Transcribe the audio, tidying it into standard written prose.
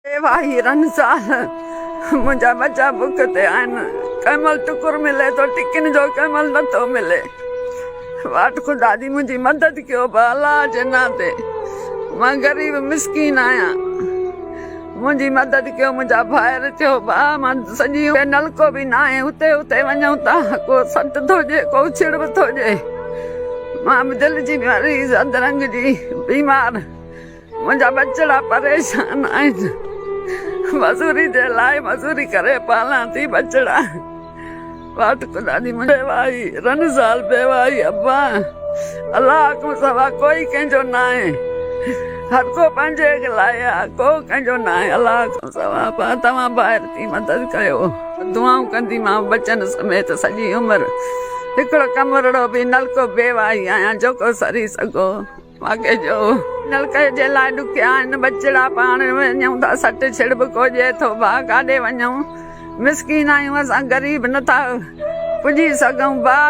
بيواهي رن زال منهنجا ٻچا بک تي آهن ڪنهن مهل ٽڪر ملي ٿو ٽڪين جو ڪنهن مهل نٿو ملي واٽ خدا جي منهنجي مدد ڪيو به الله جي ناتي مان غريب مسڪين آهيان منهنجي مدد ڪيو منهنجا ڀائر ٿيو ڀاء مان سڄي نلڪو به ناهي اتي اتي وڃون ٿا ڪو سٽ ٿو ڏي ڪو ڇڙ به ٿو ڏي مان به دل جي مريض اڌرنگ جي بيمار منهنجا ٻچڙا پريشان آهن مزوري جي لاء مزوري ڪري پالان ٿي ٻچڙا واٽ خدا جي بيواهي رن زال بيواهي ابا الله کان سوا ڪوئي ڪنهن جو ناهي هر ڪو پنهنجي لاء آ ڪو ڪنهن جو ناهي الله کان سوا ابا توهان ڀائر ٿي مدد ڪيو دعائون ڪندي مان ٻچن سميت سڄي عمر هڪڙو ڪمرڙو به نلڪو بيواهي آهيان جيڪو سري سگهو واقعي جو نلڪي جي لاء ڏکيا آهن ٻچڙا پاڻ وڃون ٿا سٽ ڇڙٻ ڪو ڏئي ٿو ڀاء ڪاڏي وڃون مسڪين آهيون اسان غريب نٿا پڄي سگهون ڀاء.